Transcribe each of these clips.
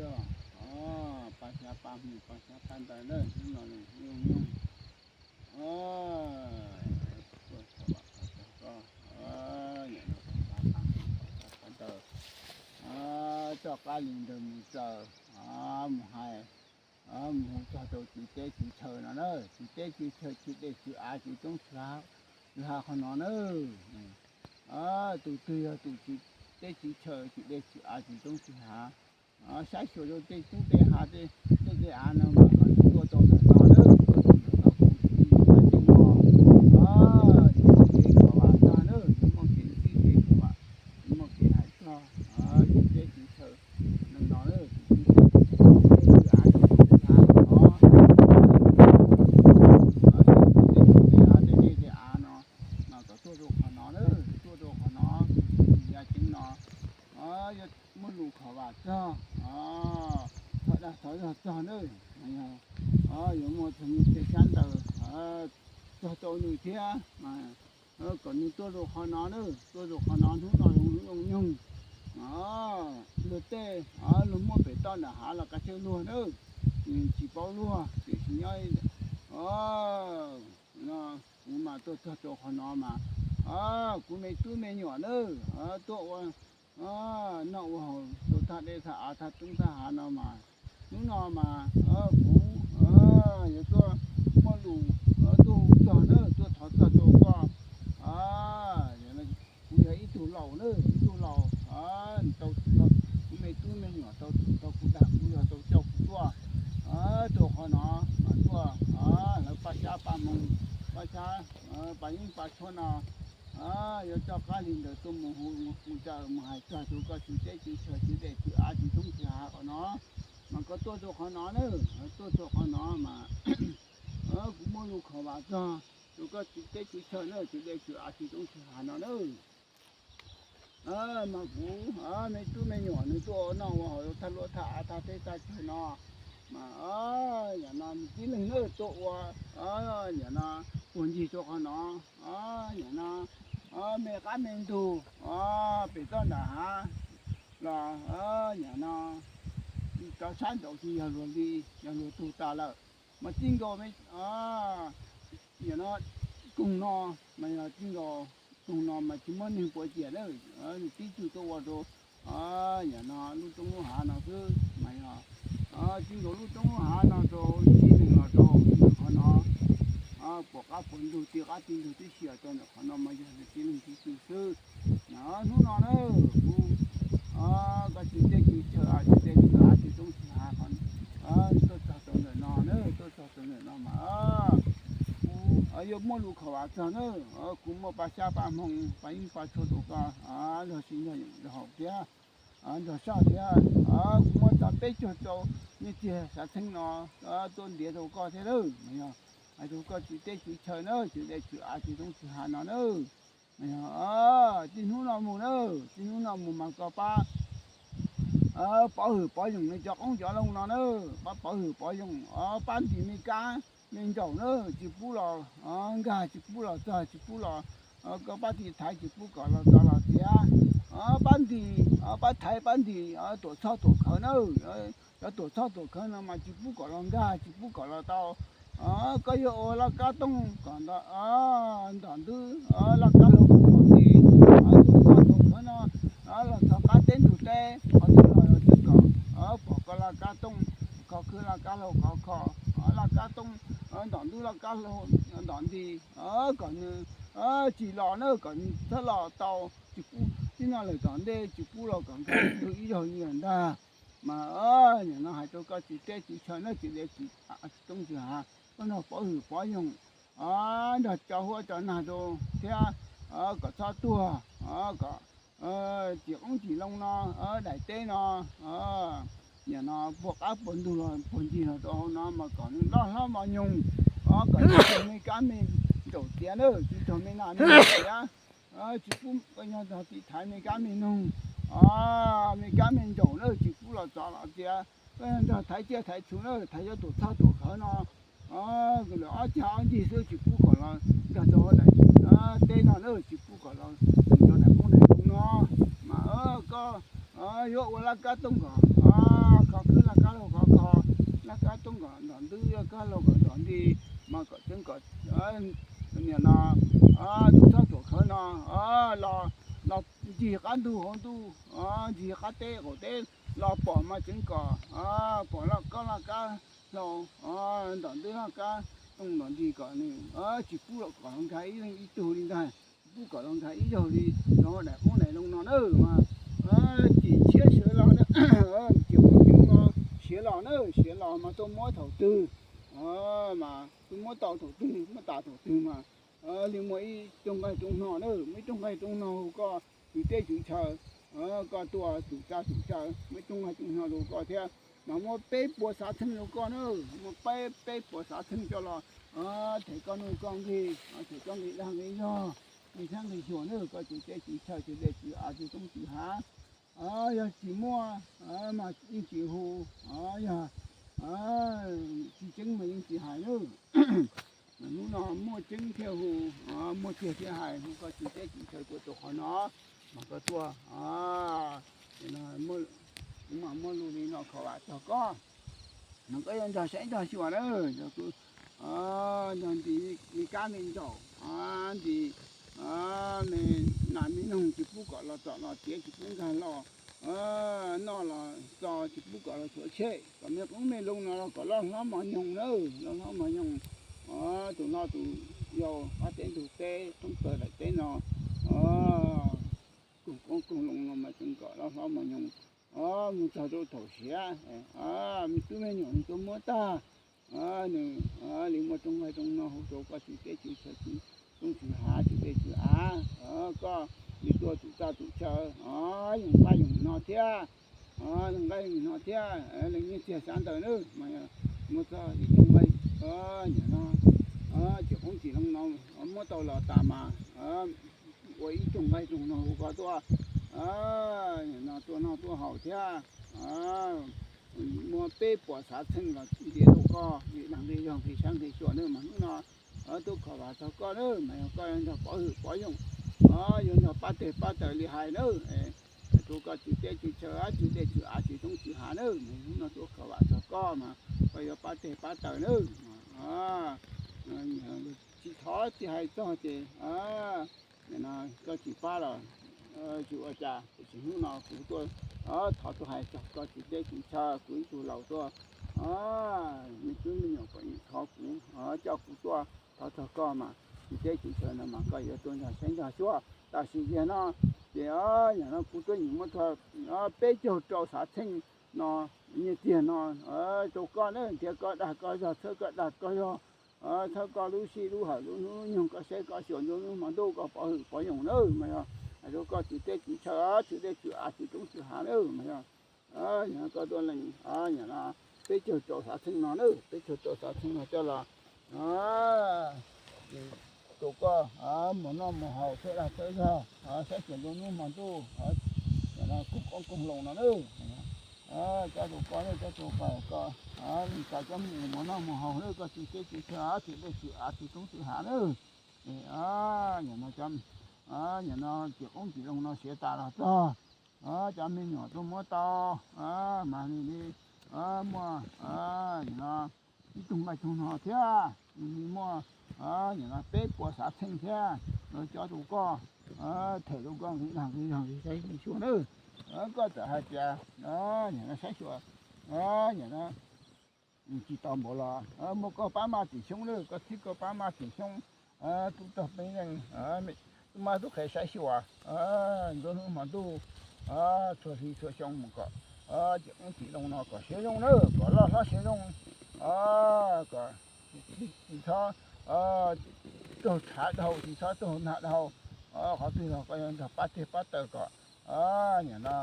Paj xyab paj hmoo paj xyab paj ntawv na, hnub no nws hnub yooj yoog, tuaj thov vam thov txog koj, nim no paj xyab paj hmoo paj xyab paj ntawv, coj qab li ntawd mus tsaws, mus hais, mus hu txog rau tswv teb tswv chaw no na, tswv teb tswv chaw tswv dej tswv av tswv roob tswv hav qhov no na. Tus twg yog tus tswv teb tswv chaw tswv dej tswv av tswv roob tswv hav, saib xyuas rau tej roob tej hav tej dej tej av no mas kom nws tuaj tau ntawm no na, tuaj tau ntawm no kuv tij ua tij no, yuav muaj kev khav vam txog na, yuav muaj kev txhij kev khav vam, yuav muaj kev hais txog tswv teb tswv chaw no no, tswv teb tswv av tswv roob tswv hav no, tswv teb tswv chaw tej dej tej av no mas kom tuaj rau qhov no na, tuaj rau qhov no, ya ceeb no, yuav muaj lus khav vam txog, thov dag thov zog txog na, yuav muaj txog nyiaj txiag xyab ntawv txog rau nws thiab, kom nws tuaj rau qhov no na, tuaj rau qhov no hnub no zoo hnub yooj yoog. Luag tej luag muaj pem toj nram hav los kav tsij luag na, tsis paub luag tiam sis nyob no kuv mas tuaj txog rau qhov no mas kuv me tub me nyuam na tuaj ua noj ua haus rau thaj dej thaj av thaj roob thaj hav no mas hnub no mas kuv yuav tuaj muaj lus tuaj hu txog na, tuaj thov txog rau koj. Kuv yog ib tug laus na, ib tug laus, kuv me tub me nyuam tau txim tau kuv dag kuv yog tau coj kuv tuaj rau qhov no, tuaj hlawv paj xyab paj hmoo, paj xyab, paj yeeb paj tshuab no, yuav coj qab li ntawd tuaj mus hu mus tsaws mus hais txog rau koj tswv teb tswv chaw tswv dej tswv av tswv roob tswv hav qhov no, mas koj tuaj rau qhov no na, tuaj rau qhov no mas kuv muaj lus khav vam txog rau koj tswv teb tswv chaw na, tswv dej tswv av tswv roob tswv hav no na. Mas kuv me tub me nyuam nws tuaj ua noj ua haus thaj luaj thaj av thaj teb thaj chaw no, mas yam no nws tib leeg na tuaj ua, yam no puag ncig rau qhov no, yam no me qab me ntug, pem toj nram hav los yam no rov sab nraud ces yog luag li, yog luag tug tas lawm. Mas txij nkaus yam no koog no, mas yog txij nkaus koog no mas tsis muaj neeg puav ciam na, nws tib tug tuaj ua rau yam no lub roob lub hav no xwb mas yog txij nkaus lub roob lub hav no rau tib neeg los rau ntawm qhov no, puas qab puas ntug ti qab ti ntug tib si rau ntawm qhov no mas yog nws tib leeg tib tug xwb. Hnub no na kuv koj tswv teb tswv chaw tswv dej tswv av tswv roob tswv hav qhov tuaj txog rau ntawm no na, tuaj txog rau ntawm no mas kuv yuav muaj lus khav vam txog na, kuv muaj paj xyab paj hmoo paj yeeb paj tshuab rau koj nrog sib nrog yeem nrog haus thiab nrog saj thiab, kuv muab txog peb caug rau nyiaj txiag xav txheeb no tuaj ntiav rau koj thiab lawm mas yog hais rau koj tswv teb tswv chaw na, tswv dej tswv av tswv roob tswv hav no na. Txij hnub no mus na, txij hnub no mus mas koj pab pov hwm pov yoom nws cov qoob cov loo no na, pab pov hwm pov yoom, pab ntim me kab me ntsaum na, tsis pub los nkag, tsis pub los txog, tsis pub los, koj pab tiv thaiv tsis pub kom los txog los txiav, pab ntim, pab thaiv pab ntim tuam txhoj tuam khawv na. Cov tuam txhoj tuam khawv no mas tsis pub kom los nkag, tsis pub kom los tau. Koj yuav ua laj kab tooj kom ntom ntwb, laj kab laug kom ntom nti, tuam txhoj tuam khawv no los txog qab teb ntug teb qhov twg los tsis kom pom koj laj kab tooj, kho khw laj kab laug khov kho, laj kab tooj ntom ntwb laj kab laug ntom nti, kom nws tsis los na, kom nws txhob los tau, tsis pub tib no lawm tom ntej tsis pub los kom nkag ntug ib zaug li lawm ntag. Mas nim no hais rau koj tswv teb tswv chaw na, tswv dej tswv roob tswv hav, koj nrog pov hwm pov yoom, nrog tso huab tso nag rau thiab, kom txhob tuag, kom tsim qoob tsim loo no, daim teb no, nim no puag qab puag ntug los puag ncig los rau hauv no mas kom nws loj hlob mos nyoos, kom tsis raug me kab me ntsaum txiav na, tsis raug me nas me noog txiav. Tsis pub koj nrog tiv thaiv me kab me noog, me kab me ntsaum na, tsis pub los txog los txiav. Koj nrog thaiv tsiaj thaiv txhu na, thaiv cov tuam txhoj tuam khawv no, lawm ob cag ob ncig xwb tsis pub kom los nkag rau daim teb no na, tsis pub kom los rau daim qoob daim loo no. Mas koj yuav ua laj kab tooj kom kho khwb laj kab laug khov kho, laj kab tub kom ntom ntwb, kab laug kom ntom nti, mas kom tseeb kom, nim no, tus txhob tuam khawv no los, los ncig qab ntug hauv ntuj, ncig qab teb qaum teb, los pom mas tseeb kom, pom laj kab laj kab hlau, ntom ntwb laj kab tub ntom nti kom nws tsis pub kom los nkag ib leeg ib tug li ntag, tsis pub kom los nkag ib zaug li rau daim qoob daim loo no na mas, cim ntshiab sawv los, cim qoob cim loo no siav los na, siav los mas tuaj muab thaum twg, mas tuaj muab tau thaum twg, muab tas thaum twg mas li muaj ib rooj nqaij rooj no na, muaj ib rooj nqaij rooj no hu koj tswv teb tswv chaw, koj tuaj tsum tsa tsum chaw, muaj ib rooj nqaij rooj no rau koj thiab, mas muaj peb puas xav txheej rau koj na, muaj peb, peb puas xav txheej coj los them koj nuj koj nqis, them koj nqis dag nqis zog, nqis xyab nqis xyuas na, koj tswv teb tswv chaw tswv dej tswv av tswv roob tswv hav. Yog tsis muaj mas yeej tsis hu, yog tsis tseeb mas yeej tsis hais na. Hnub no muaj tseeb thiaj hu, muaj tiag thiaj hais, hu koj tswv teb tswv chaw tuaj rau qhov no, mas koj tuaj, kuv mam muaj lus li no kho vam txog koj, mas koj yuav nrog saib nrog xyuas na, yog kuv nrog nti me kab me ntsaum, nti me nas me noog tsis pub kom los txom los tiav, tsis pub nkag los noj los txo, tsis pub kom los tshuav tshem, kom me qoob me loo no los kom loj hlob mos nyoos na, loj hlob mos nyoos, tus noj tus yau qab teb ntug teb, roob tawg daim teb no, koog qoob koog loo no mas tseem kom loj hlob mos nyoos, mus txog rau thaum siav, me tub me nyuam nws tuaj muab tag, nws li muaj rooj nqaij rooj no hu rau koj tswv teb tswv chaw, tswv roob tswv hav tswv dej tswv av, koj li tuaj tsum txaj tsum chaw, yoog nqaij yoog no thiab, yoog nqaij yoog no thiab, leej nyiaj txiag xav ntawd na, mas muab txog ib rooj nqaij, nim no, cim qoob cim loo no, muab tau los tas mas ua ib rooj nqaij rooj no hu koj tuaj, nim no tuaj noj tuaj haus thiab, muaj peb puas xav txheej los ntiav rau koj, nqis dag nqis zog nqis xyab nqis xyuas na, mas hnub no tuaj kho vam txog koj na, mas yog koj yuav nrog pov hwm pov yoog, yuav nrog pab teg pab taws li hais na, rau koj tswv teb tswv chaw, tswv dej tswv av tswv roob tswv hav na, mas hnub no tuaj kho vam txog koj mas koj yuav pab teg pab taws na, tsis thov tsis hais txog ces nim no koj tsis pab los tsis ua cas, tiam sis hnub no kuv tuaj thov tuaj hais txog koj tswv teb tswv chaw, kuv ib tug laus tuaj, me tub me nyuam kom thov kuv, coj kuv tuaj thov txog koj mas tswv teb tswv chaw no mas koj yuav tuaj nrog saib nrog xyuas. Tam sim kiag no ces nim no kuv tuaj nyeem muab txog peb caug rau xav txheej no nyiaj txiag no rau koj na, nrhiav koj dag koj zog, txhawb koj dag koj zog, txhawb koj lub sij lub hawm lub hnub lub nyoog, koj saib koj xyuas nruab hnub hmo ntuj, koj pov hwm pov yoog na, mas yog hais rau koj tswv teb tswv chaw, tswv dej tswv av tswv roob tswv hav na, mas yog koj tuaj lees nim no peb caug rau xav txheej no na, peb caug rau xav txheej no coj los rau koj mus noj mus haus, txhawb dag txhawb zog, saib xyuas nruab hnub hmo ntuj, koog qoob koog loo no na, coj rau koj, coj rau koj, koj lees txais cov me nyuam mus noj mus haus na, koj tswv teb tswv chaw, tswv dej tswv av tswv roob tswv hav na, nim no cov, nim no cim qoob cim loo no siav tas los txog, cov me nyuam tuaj muab tau, mas nws li muaj nim no ib tug nqaij tug no thiab, li muaj nim no peb puas xav txheej thiab, coj rau koj, them rau koj nqis dag nqis zog nqis saib nqis xyuas na, koj txawm hais tias nim no saib xyuas, nim no tsis tau npaum los muab koj pab maj tim xyoob na, koj txhib koj pab maj tim xyoob, tub rog peb leeg, tub mab tub qhe saib xyuas, nruab hnub hmo ntuj, txhua hli txhua xyoo mus kom cim qoob cim loo no kom siav zoo na, kom loj hlob siav zoo, kom tsis txhob raug tshav dhau, tsis txhob raug nag dhau, qhov twg los koj yuav nrog pab teg pab taws kom nim no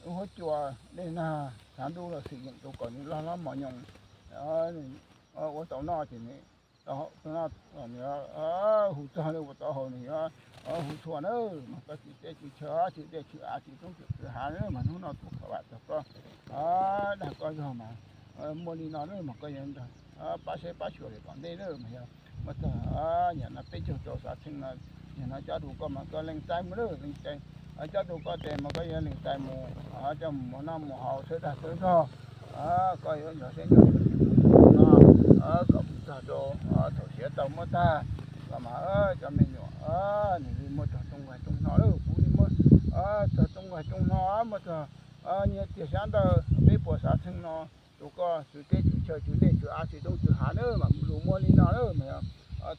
lub huab cua dej nag tshav ntuj los xwm yeem rau kom nws loj hlob mos nyoos, ua tau noj ces nws hu txog li ua tau haus nws yuav hu txhua na, mas koj tswv teb tswv chaw, tswv dej tswv av tswv roob tswv hav na, mas hnub no tuaj kho vam txog koj, dag koj zog mas muaj li no na, mas koj yuav nrog pab saib pab xyuas li tom ntej na, mas yog muab txog nim no peb caug rau xav txheej no, nim no coj rau koj mas koj lees txais mus na, lees txais, coj rau koj tes mas koj yuav lees txais mus, coj mus noj mus haus, txhawb dag txhawb zog, Koj yuav nrog seb nrog no, kom mus txog rau thaum siav tau muab tag, koj mas cov me nyuam, nws li muaj txog rooj nqaij rooj no lawm, kuv li muab txog rooj nqaij rooj no, muab txog nyiaj txiag xyab ntawv peb puas xav txheej no rau koj, tswv teb tswv chaw tswv dej tswv av tswv roob tswv hav na, mas lus muab li no lawm mas yog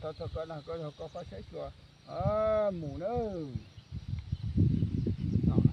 thov txog koj dag koj zog koj fab saib xyuas mus nawb.